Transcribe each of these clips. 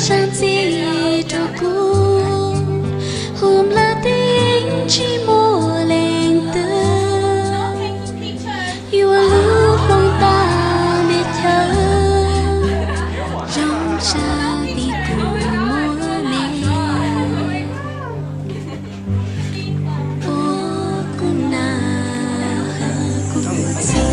Tsav ntxim rau kuv, hu nplawg tib tsis muaj leej twg yuav lub hloov tau me chaw zoo sab tim kuv muaj me. Ua kuv nas hawm kuv txiv.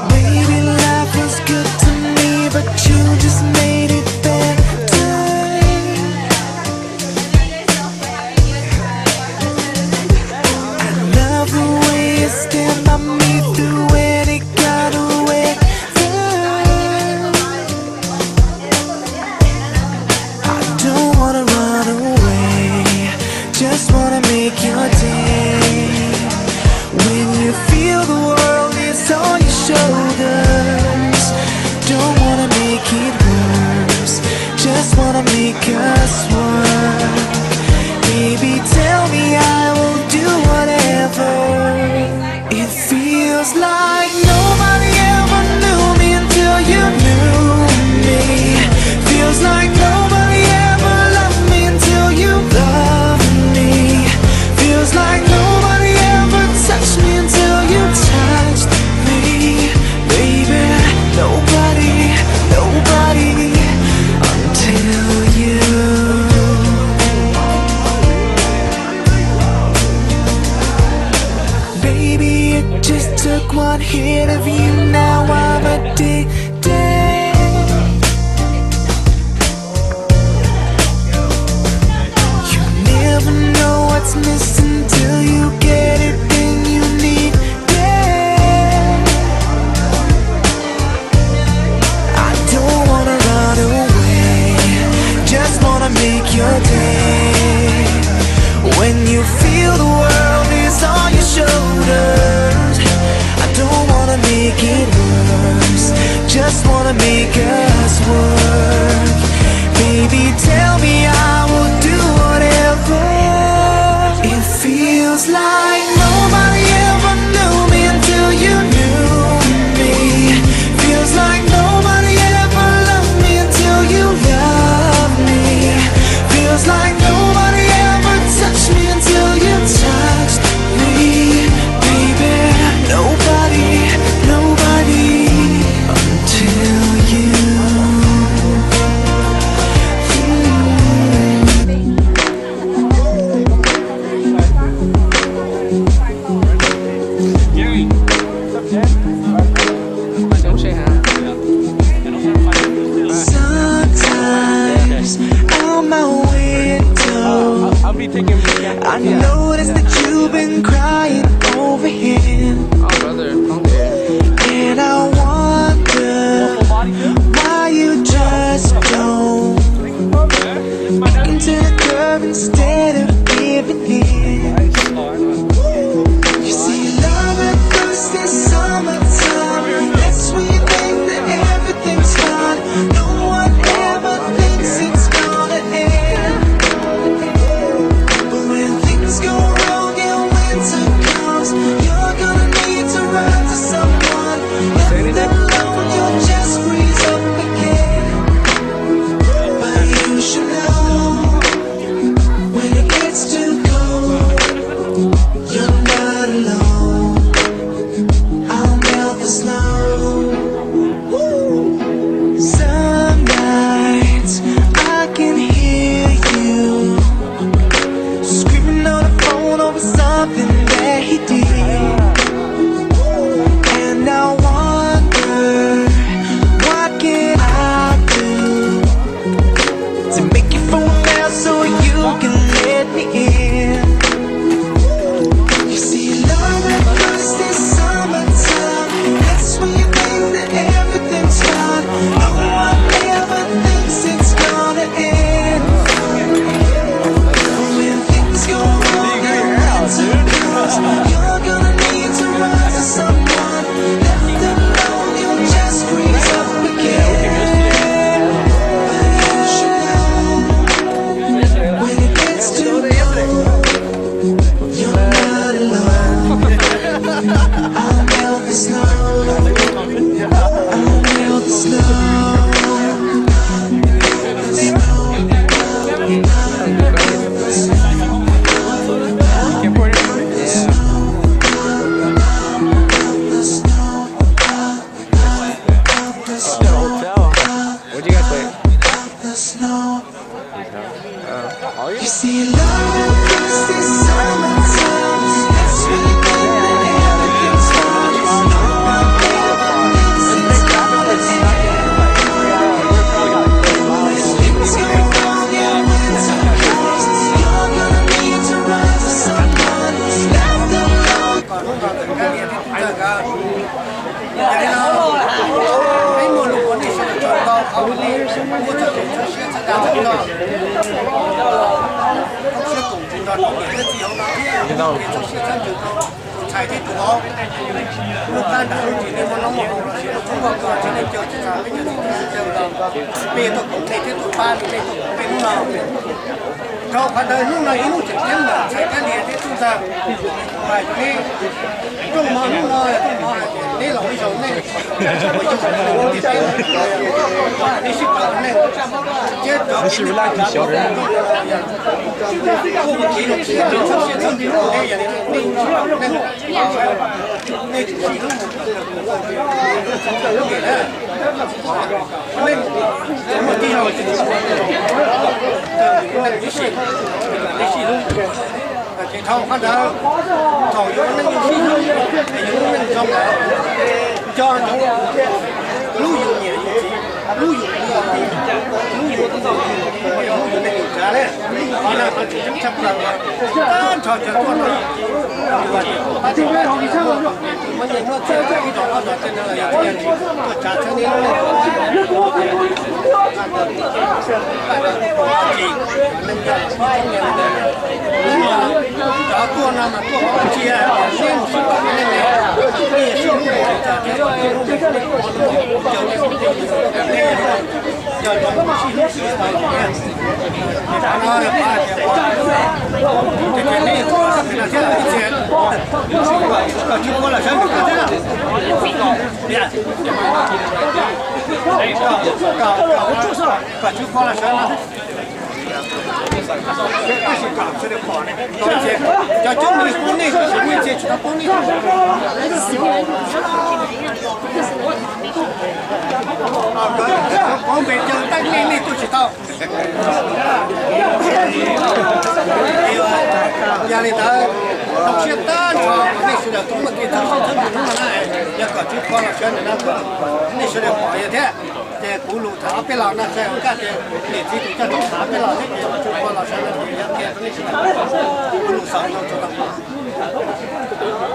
Baby, life was good to me, but you just made it better. I love the way you stand by me through any kind of weather. I don't wanna run away, just wanna make your day. When you feel the world is on your shoulders, don't wanna make it worse, just wanna make us one. Baby, tell me, I will do whatever. It feels like nobody ever knew me until you knew me. Feels like nobody ever loved me until you loved me. Feels like nobody ever touched me until you touched me. Baby, nobody, nobody until you. Baby, it just took one hit of you, now I'm addicted. You never know what's missing till you get it, then you need it. I don't wanna run away, just wanna make your day. When you feel the world is on your shoulders, I don't wanna make it worse, just wanna make us work. Baby, tell me, I will do whatever. It feels like nobody ever knew me until you knew me. Feels like nobody ever loved me until you loved me. Feels like nobody ever touched me until you touched me. Baby, nobody, nobody until you. Sometimes on my window, I notice that you've been crying over here. And I wonder why you just don't into the curb instead of giving in. You see, love at first is summertime. That's when you think that everything's fine. No one ever thinks it's gonna end. But when things go wrong and when Yog li no, peb muaj lus ua neej sawv daws tso tau qhov ua li, muaj txoj kev txhawb siab txhawb dag txhawb zog, txhawb siab koom tsis nrog rau niam thiab txiv hauv no thiab, txhawb siab txhawb ntsws rau tus ntxhais thiab tus vauv. Lub qab nram lub ris nej muaj noob muaj haus los sis muaj tshoob muaj kos thiab nej caw tsis txog peb cov txiv tub sib caw los, peb tuaj koom nej thiab tuaj pab nej, nej tuaj koom peb hnub no. Rau qhov ntawd hnub no ib hnub tseem ceeb ntawm ntxhais Kab Lia thiab tub ntxawg, mas neb rooj mov hnub no rooj mov hais tias neb los ib zaug nej, nej sib pab nej, thiab cov nej sib pab nej, nej sib pab nej, nej tsis sib hlub, nej sib hlub. Ces dhau qhov ntawd, thaum yuav ua neej sib hlub, yus lub neej zoo lawm, nco ntsoov hlub yus niam yus txiv, hlub yus kwv yus tij, hlub yus tub yus ntxhais, hlub yus neej yus tsav ne. Qhov no qhov tseem ceeb tshaj plaws, tag nrho cov tuaj no, muaj nyiaj muaj txiaj ib tog ob tog tej no los yog tsis yog tsis tuaj tsav txhawb nej lub neej, cov tuaj no mas tuaj ua tsiaj, nej mus sib pab nej ne, nej sib hlub, kom tsis pom ne, cov coob mus li pub nej, tab sis nej tsis tau pub nej. Pov npe caw nteej nej, nej tuaj tsis tau. Yog li ntawd, zoo siab tag nrho nej sawv daws tau muaj kev txhawb siab txhawb ntsws hnub no na, yog kom tswv qhua los sawv ntawm no, nej sawv daws pom yog thiab. Ces kuv lus tham ob peb los no txhais nkaj tias niam txiv tus coj tub tham peb los thiab, ces tswv qhua los sawv no ces yog qhia rau nej sawv daws, kuv lus xaus no tsuas tau.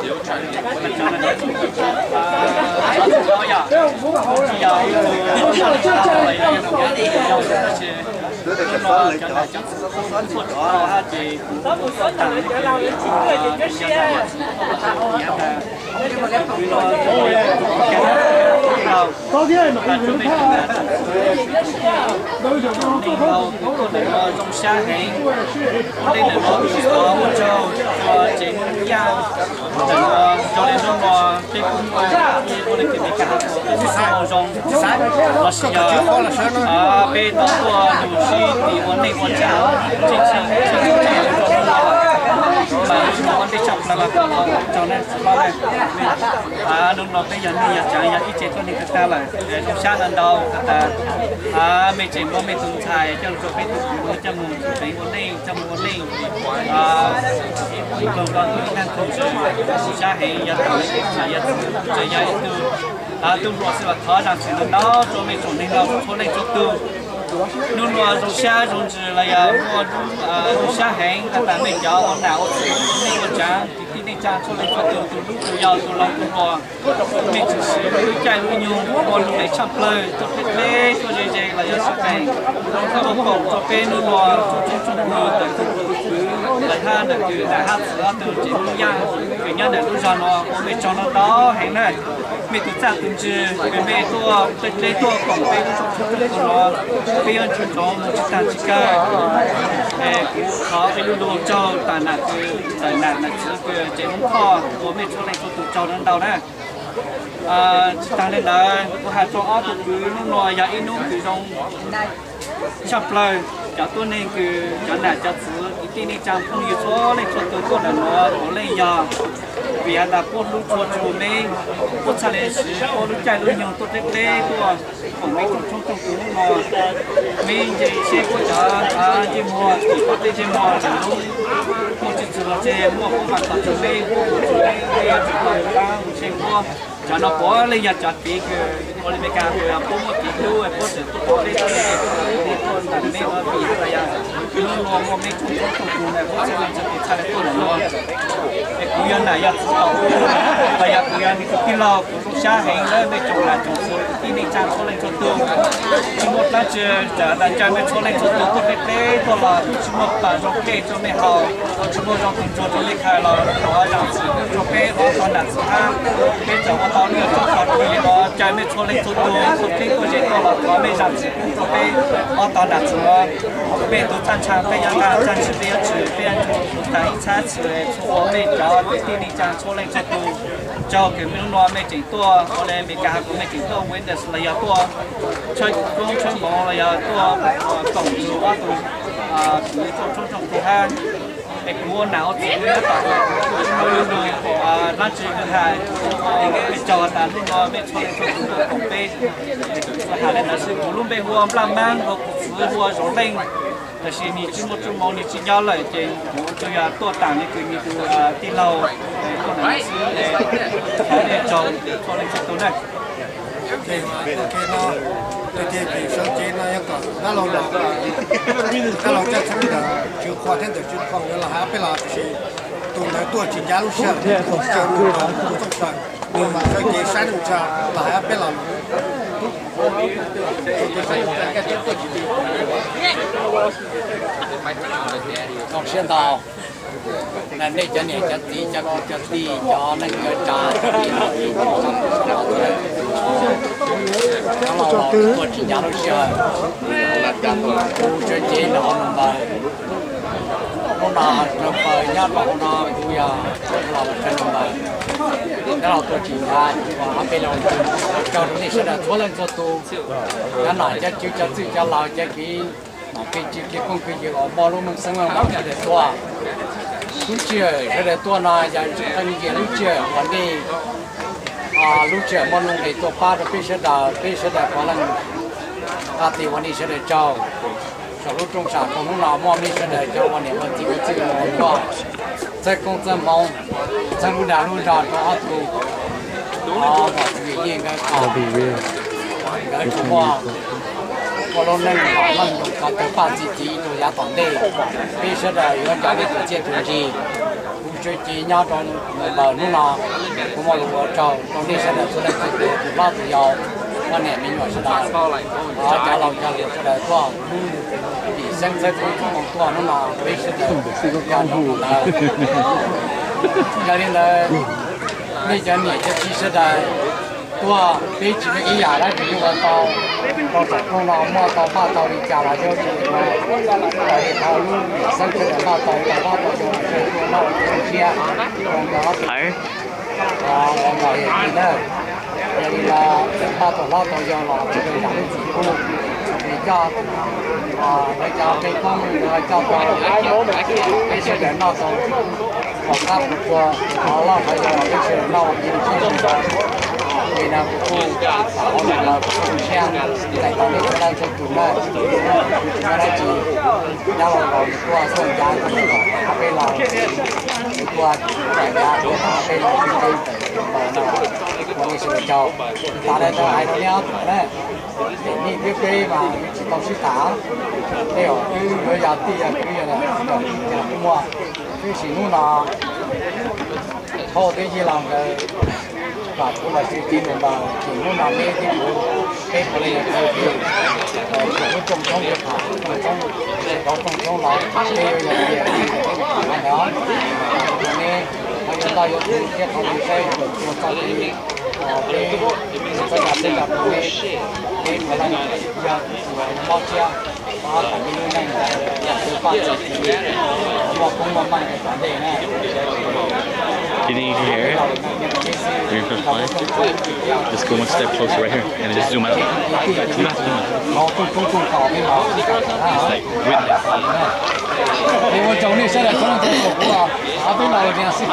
Zoo sab heev, ua ntej ntawm no kuv thov ua tsaug rau tsev Hmoob Yaj ntawm no, yog li ntawd no peb kuj ua leej twg Meskas ua zoo los sis yog peb tau tuaj nrog sib tim ua neej ua tsav, tseem ceeb tshaj plaws los ua ntej tshaj plaws los kom tau tsaug nej txiv hlob na. Hnub no peb yog neeg yog tsav yog ib tse tuaj neeg tag tag lawm, zoo sab ntau ntau tas tas mej tseem muab mej tus ntxhais coj los rau peb tus kwv coj mus tsev ua neej, coj mus ua neej nplog nto tus ib tag nrho, zoo sab heev. Yog tau ib tug ntxhais yog txiv, tseem yog ib tug tub hluas xwb los thov zam txim ntau ntau rau mej tsoom neeg laus txhua leej txhua tug. Hnub no zoo sab zoo ntsws los yog muaj zoo sab heev tas tas mej cov ua nam ua txiv neej ua tsav kwv tij neej tsa txhua leej txhua tug, tus hlub tus yau tus laus tus hluas, mej tshwm sim lub caij lub nyoog ua lub neej tshaj plaws tuaj dleb dleb tuaj ze ze los yog sib qees tuaj koom rau peb hnub no tsoom tub tsoom kwv ntawm tub ntawm kwv, lawv hab ntawm kwv nam hab txiv ob tug tsev Hmoob Yaj uas nyob ntawm lub zog no, ua mej tsaug ntau ntau heev na. Mej tus txaj tus ntsws uas mej tuaj dleb dleb tuaj koom peb tsoom tub tsoom kwv no, peb yuav ntsib ntsoov mus tsis tag tsis kawg. Es kuv thov ib lub lus tsaug tas nam kwv, tawm nam nam txiv kwv tsev Hmoob Thoj, ua mej txhua leej txhua tus tsaug ntau ntau na. Tsis tag li ntawd, kuv hais rau ob tug kwv, hnub no yog ib hnub kws zoo tshaj plaws, cov tuab neeg kws cov nam cov txwv kwv tij neej tsa phooj ywg txhua leej txhua tug tuaj ntawm nuav puav leej yog Vim has tas puab hlub tshua tshua meb, puab txhaj le siv puab lub caij lub nyoog tuaj dleb dleb tuaj koom meb tsoom tshoob tsoom tus hnub no. Meb nce seb puab cov ntsej muag tim puab tej ntsej muag tseem lub muaj tswv txwv los tseg, muaj puab mas tom txug meb, puab mus txug meb, meb yuav tsum tuaj mus tab mus seb puab. Cov no puav leej yog cov kev kws ua li Meskas kws puab muaj kev hlub puab tseem tuaj pab peb tuaj le tuaj ntawm meb ua vim los yog hnub no muaj meb tsoom tshoob tsoom tus na puab txhaj le txhaj le tuaj ntawm no. Es kuv yog nam yog txiv tau los yog kuv yog nws tus tij laug kuv zoo sab heev lawm mej tsoom nam tsoom txhua kwv tij neej tsaa txhua leej txhua tug. Tsis muaj dlaab tsi, txawm tas ncaw mej txhua leej txhua tug tuaj peb peb tuaj los tsis muaj pam zoo kej rua mej haus, tsis muaj zoo tus ntsuag rua mej khaws los thov zaam txim pub rua peb ob tog nam txiv hab. Peb txawm ua tau lwj txoj kos rua li no, ncaw mej txhua leej txhua tug tuaj peb tuaj ze tuaj los thov mej zaam txim pub rua peb ob tog nam txiv. Mej tus txaj ntsha peb yuav nqa, txaj ntshis peb yuav tshwm, peb yuav nrug tus tas ib txhab txhia txhua ua mej cov kwv tij neej tsaa txhua leej txhua tug. Tsaug kws mej hnub no mej tseem tuaj ua le Meskas has kuv mej tseem tuaj witness los yog tuaj tshawb koob tshawb hmoov los yog tuaj koom tus ob tug kwv tij tsoom tshoob tsoom tus hab. Es kuv ua nam ua txiv kuv yuav tom dlaab tsi has, es tsaug has tas hnub no mej txhua leej txhua tus koom peb, es kuv has le ntawd xwb. Kuv lub npe hu ua Nplaj Maab, kuv txiv hu ua Zov Leej, tab sis nwg tsis muaj tsoom moov nwg tsis nyob lawm ces kuv tsuas yog tuaj taam le kws nwg tus tij laug tuaj ntawm no xwb. Thov mej tsaug txhua leej txhua tus na. Ces no, ces sawv cev no yog kom dab laug los, dab laug coj txheeb ntawm Tswv Qhua thiab ntawm Tswv Qhua nkawd los hais peb los, tab sis tus ntawd tuaj tsis ncav lub sij hawm, tus txooj saw, nws mas sawv cev saib lub sij hawm los hais peb los. Zoo siab ntau, nej cov niam cov txiv, cov kwv cov tij, cov neej cov tsav, cov tij laug tij tug, cov laus laus tuaj tsis ncav lub sij hawm, kuv sawv cev nrog Nus Npaws. Hnub no Nus Npaws nyob rau hauv no, kuv yog Nus Npaws, cov laus tuaj tsis ncav, kuv hab peb los ua tsaug rau nej sawv daws txhua leej txhua tus, cov nom cov tswv cov txwj cov laug cov kev nom kev tswv kev phooj kev ywg uas muaj lub meej xeeb meej mom sawv daws tuaj. Lub sij hawm sawv daws tuaj no yog tsis qee yog lub sij hawm uas nej, lub sij hawm muaj nuj nqis tuaj pab rau peb sawv daws, peb sawv daws puav leej nqa tes ua nej sawv daws tsaug. Saum lub rooj sam rau hnub no muaj mej sawv daws cov ua niam ua txiv ua txwj ua nkauj, txhawb koob txhawb hmoov, txhawb lub dag lub zog rau ob tug, o, Vam Tswv Yim Yeej nkawd, nkawd tsuas muaj ua lub neej vam meej zoo ko taw paj txi txiv rau yav tom ntej. Peb sawv daws yuav nco nej tus txiaj tus ntsig. Kuv sawv cev nyob rau Nus Npaws hnub no, kuv muaj lus ua tsaug rau nej sawv daws txhua leej txhua tus, tus hlob tus yau, poj niam me nyuam sawv daws, cov laus cov hluas sawv daws tuaj, vim xeeb txhawb txhua txhua moo tuaj hnub no peb sawv daws yog nyob ntawd. Yog li ntawd, nej cov niam cov txiv sawv daws tuaj, peb tsis muaj ib yam dab tsi ua tau rau saum rooj no, muaj tau paj tau li cas los yog tsis ua, raws li qhov lub vim xeeb sawv daws npaj tau, tau pab tau zoo, sawv daws tuaj noj ua ke zoo siab, zoo nkauj ua npog yog li na. Yog li no, pab tau hlob tau yau los sawv daws zam lub txim pub, es coj lawv cov peb koob coj tau, peb sawv daws noj tau, qhov qab qhov tsua, qhov loj qhov yau los peb sawv daws noj ua ke zoo siab. Li no kuv kuj xav ua li no kuv kuj zoo siab, txais tos nej sawv daws txhua tus na, tsis muaj dab tsi, dab laug los kuj tuaj txhua ncav, peb los kuj tuaj txhua ncav, peb los sib tw ntawm no, ua nej sawv daws tsaug. Tas li ntawd hais rau nej ob tug na, ces nej thiab peb mas tsis tau sib tham, peb yuav yog tij yog kwv yog, yog kuj muaj, tab sis hnub no thauj thiab yij laug nkawd kom kuv los sib tw ntawm no, ces hnub no neb thiab kuv, peb puav leej yog kwv tij, tsuas muab rooj tshoob yuav tham, rooj tshoob, tsis tau rooj tshoob los peb yuav yog tias ntawd, rau neb qhov yuav toj yuav tuv thiab qhov ua saib ua txoj kev, peb txhawb zam txhawb zam rau neb, peb puav leej yog mob siab, pab tau nej lub neej, pab txhua tus, muaj koob muaj meej rau tom ntej na. Can you hear it? You're in front of the fire? Just go one step closer right here and just zoom out. Zoom out, zoom out. It's like witness. Ua tsaug nej sawv daws txhua leej txhua tus, kuv peb los li no xwb.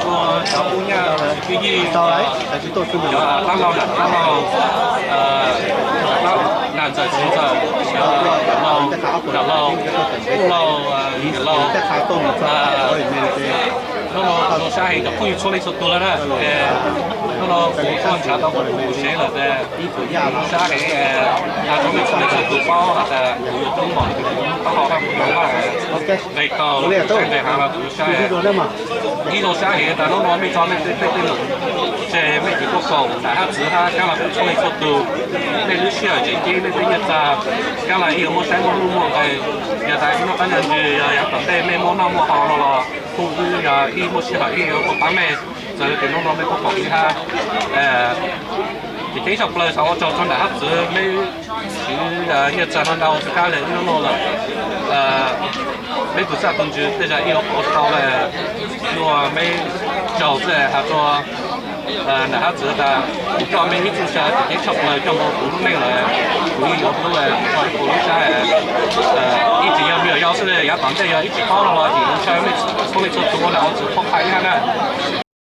tsuas cov kub nyab kwv yij, cov dab laug nam dab laug, nam ntxawm txiv ntxawm, cov nam laug nam laug, ub laug, niam laug, hnub no zoo sab heev cov phooj ywg txhua leej txhua tus lawm na. Hnub no kuv tuaj nrhav tau kuv tus sev lawm ces zoo sab heev, hais rau mej txhua leej txhua tus paub hais tias kuv yuav tub mom kuv taub hau haj kuv zoo vaj, nqes taug nqes hav los kuv zoo sab. Ib zoo sab heev tas hnub no mej tso mej tej tej lus tseg mej tsis tuaj koom nam hab txwv hab kab los kuv txhua leej txhua tus, mej lub sij hawm tseem ceeb mej tej nyiaj txiag kab los ib yuav muaj saib muaj nuj muaj nqes, yog tas ib hnub qab ntsis yog yav tom ntej mej muaj noj muaj haus no los kuj wb yog ib muaj sij hawm ib yuav tuaj pab mej. Txawm tias hnub no mej tuaj koom wb hab ces ceeb tshaj plaws xav ua tsaug rau nam hab txwv meb siv nyiaj txiag no ntau txhua kab li hnub no lawm. Meb tus xab tus ntsws tej zag ib yuav ua tau lawm, ua meb tsaug xwb has rua nam hab txwv tas kuv coj mej ib txuj sa ces ceeb tshaj plaws coj mus kuv lub neej lawm, kuv yeej yuav hlub tso ib puas lub sab, ib txwm yog me nyuam yaus xwb yav tom ntej yog ib tsis paub no los yeej zoo sab mej txhua leej txhua tus ua nam ua txwv pab pab ib hab na.